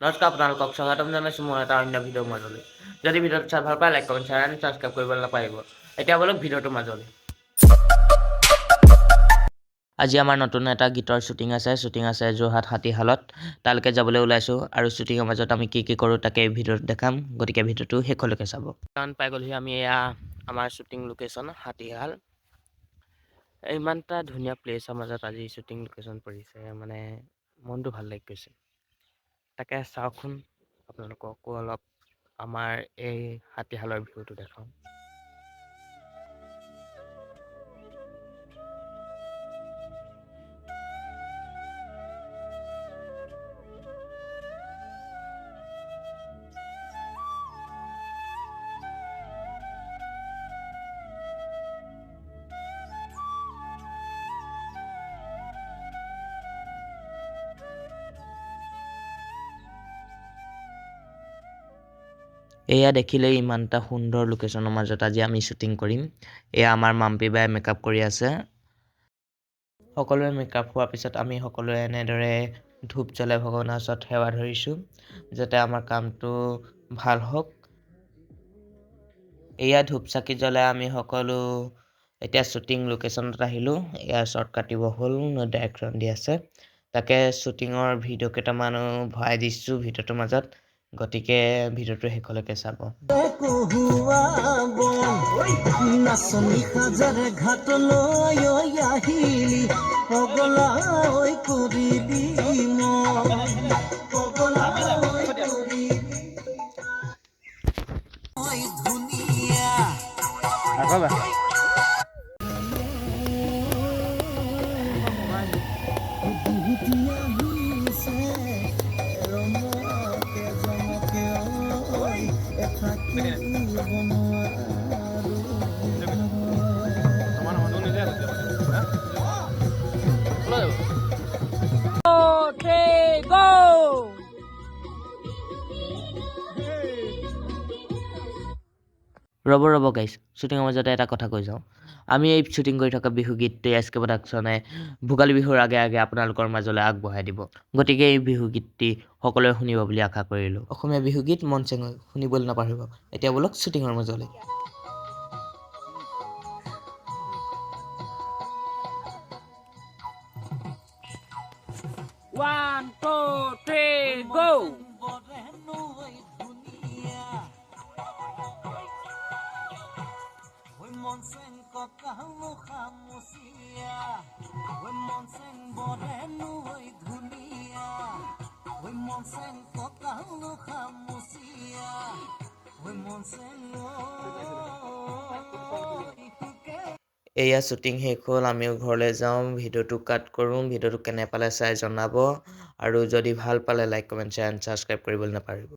নমস্কাৰ, আপোনালোকক স্বাগতম জনাইছোঁ মোৰ এটা অন্য ভিডিঅ'ৰ মাজলৈ। যদি ভিডিঅ'টো চাই ভাল পায়, like, comment, share and subscribe কৰিবলৈ নাপাহৰিব। এতিয়া ব'লক ভিডিঅ'টোৰ মাজলৈ। আজি আমাৰ নতুন এটা গীতৰ শ্বুটিং আছে। শ্বুটিং আছে যোৰহাট হাতীশালত। তালৈকে যাবলৈ ওলাইছোঁ আৰু শ্বুটিঙৰ মাজত আমি কি কি কৰোঁ, তাকে ভিডিঅ'ত দেখাম। গতিকে ভিডিঅ'টো শেষলৈকে চাব। কাৰণ পাই গ'লোহি আমি। এয়া আমাৰ শ্বুটিং লোকেশ্যন হাতীশাল। ইমান এটা ধুনীয়া প্লেচৰ মাজত আজি শ্বুটিং লোকেশ্যন পৰিছে, মানে মনটো ভাল লাগি গৈছে। তাকে চাওকচোন, আপোনালোককো অলপ আমাৰ এই হাতীশালৰ ভিউটো দেখাওঁ। এয়া দেখিলেই, ইমান এটা সুন্দৰ লোকেশ্যনৰ মাজত আজি আমি শ্বুটিং কৰিম। এয়া আমাৰ মাম্পী বাই মেকআপ কৰি আছে। সকলোৱে মেকআপ হোৱাৰ পিছত আমি সকলোৱে এনেদৰে ধূপ জ্বলাই ভগৱানৰ ওচৰত সেৱা ধৰিছোঁ, যাতে আমাৰ কামটো ভাল হওক। এয়া ধূপ চাকি জ্বলাই আমি সকলো এতিয়া শ্বুটিং লোকেশ্যনত আহিলোঁ। এয়া শ্বৰ্ট কাটিব হ'ল, ডাইৰেকশ্যন দি আছে। তাকে শ্বুটিঙৰ ভিডিঅ' কেইটামানো ভৰাই দিছোঁ ভিডিঅ'টোৰ মাজত। গতিকে ভিডিঅ'টো শেষলৈকে চাব। কহুৱা বন নাচনী সাজাৰে ঘাটলৈ আহিলি, পগলা ঐ কৰিলি মন, পগলা ঐ কৰিলি। ঐ ধুনীয়া। বিহুটি আহিছে, ৰমকে জমকে ঐ থাকিব নোৱাৰো। Three, go! ৰ'ব ৰ'ব গাইছ, শ্বুটিঙৰ মাজতে এটা কথা কৈ যাওঁ। আমি এই শ্বুটিং কৰি থকা বিহু গীতটো এছ কে প্ৰডাকশ্যনে ভোগালী বিহুৰ আগে আগে আপোনালোকৰ মাজলৈ আগবঢ়াই দিব। গতিকে এই বিহু গীতটি সকলোৱে শুনিব বুলি আশা কৰিলোঁ। অসমীয়া বিহু গীত মন চেঙৈ শুনিবলৈ নাপাহৰিব। এতিয়া ব'লক শ্বুটিঙৰ মাজলৈ। One, two, three, go! বৰে নৈ ধুনীয়া, ঐ মন চেং কঁকালো খামুচিয়া, ঐ মন চেং বৰে নৈ ধুনীয়া, ঐ মন চেং কঁকালো খামুচিয়া, ঐ মন চেং ঐ সুকে। এয়া শ্বুটিং শেষ হ'ল, আমিও ঘৰলৈ যাওঁ। ভিডিঅ'টো কাট কৰোঁ। ভিডিঅ'টো কেনে পালে চাই জনাব আৰু যদি ভাল পালে, like, comment, share and subscribe কৰিবলৈ নাপাহৰিব।